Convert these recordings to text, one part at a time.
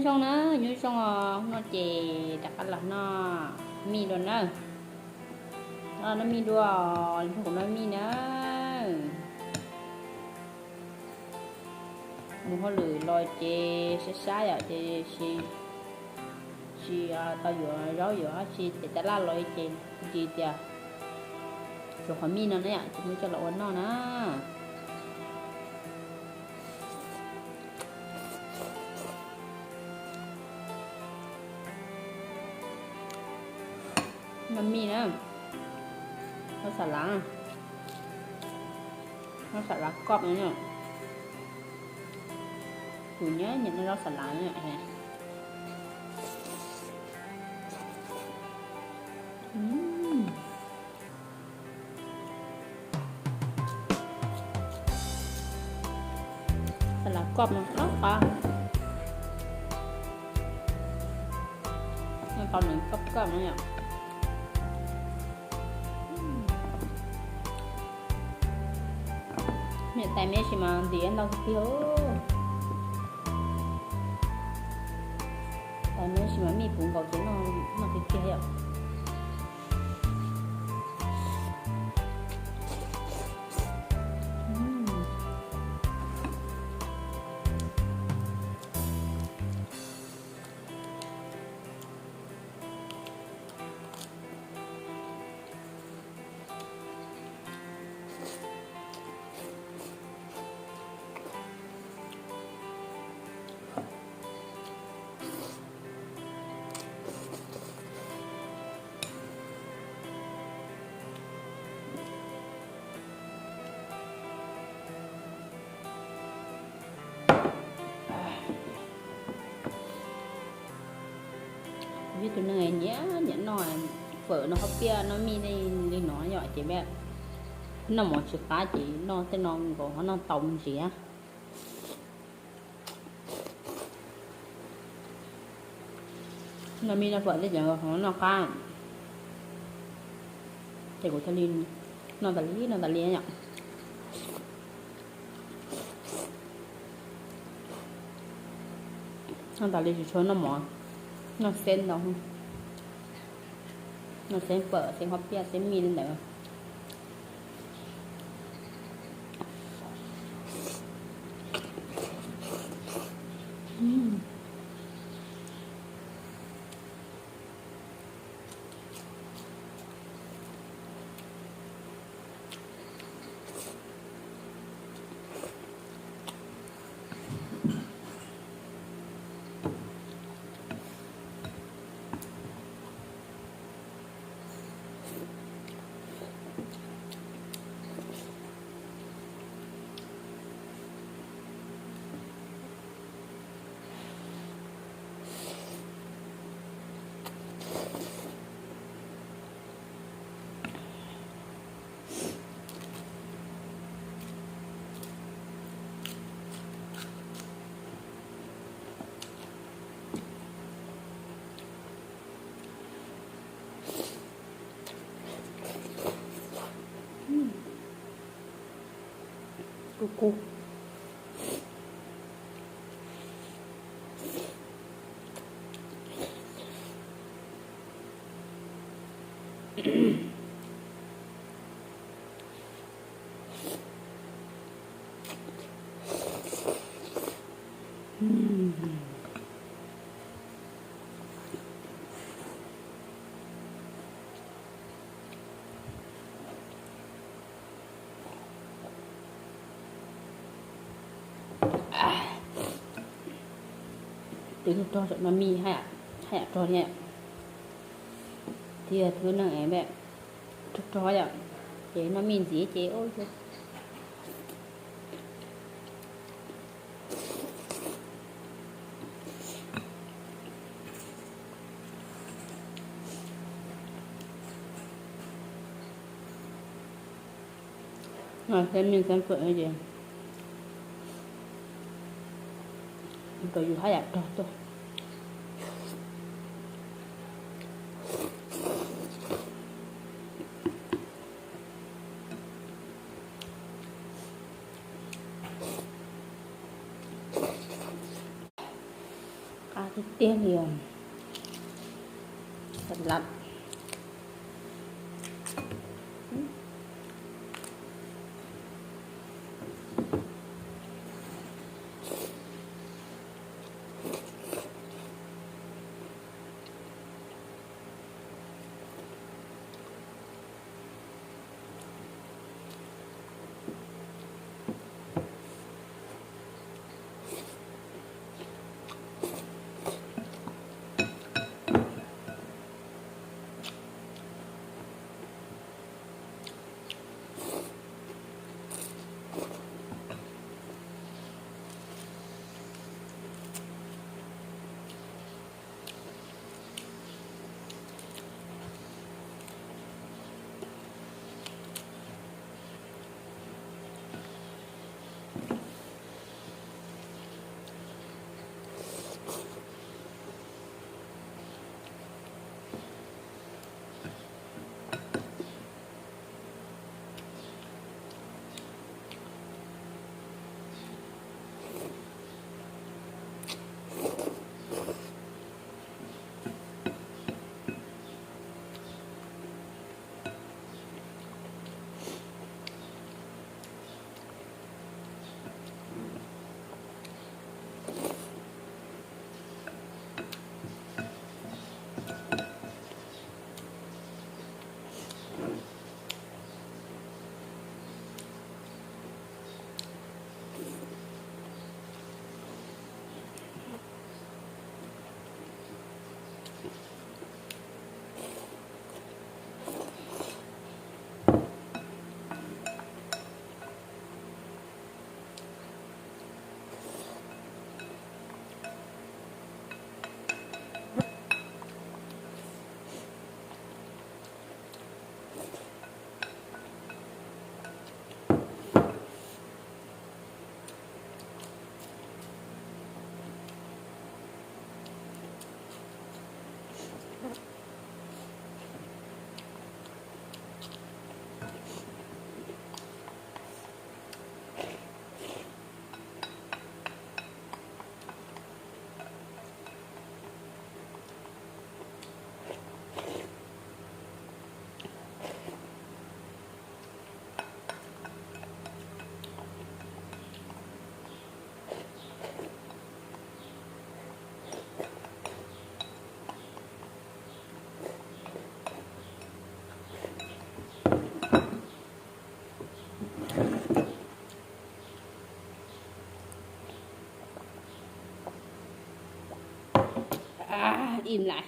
Zoo na, nyob zoo os, no ces rov qab los noj mij dua na. Noj mij dua, nrog kuv noj mij na. Mus hauj lwm los ces sab sab yom, ces tsis tau yuav zaub yuav dab tsi ces tab laj los ces ris tias tsuav qhov mij no na yom, ces muab coj los ua noj na. Noj mij na, noj xam lav, noj xam lav koj no. Kuv nyiam nyiam noj zaub xam lav na. Xam lav koj no qab qab, noj tau nws koj koj no yom. Niam tais me sis mas ntim ntau tiag tiag. Tais me sis mas mij puv nkaus ces noj tiag tiag yom. Kuv yog tus neeg nyiam nyiam noj fawm, noj hauv piaj, noj mij li no yom, ces noj mov tsis qab ces noj tej no nkaus ho noj tau me ntsis. Noj mij noj fawm tej ces nkaus ho noj qab, ces kuv thiaj li noj tas li noj tas li yom. Noj tas li tsis tshua noj mov, noj xeb ntau, noj xeb fawm, xeb hauv piaj, xeb mij li ntawd. Kub kub. Twb rog rog, noj mij haj yam rog thiab. Tiag, tus neeg rog rog yom, ces noj mij ntxiv ces no xeb mij xeb fawm ces rau yus haj yam rog tuaj. Qab tiag tiag li os. Xas las. Im lawm,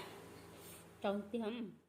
tsau tiag.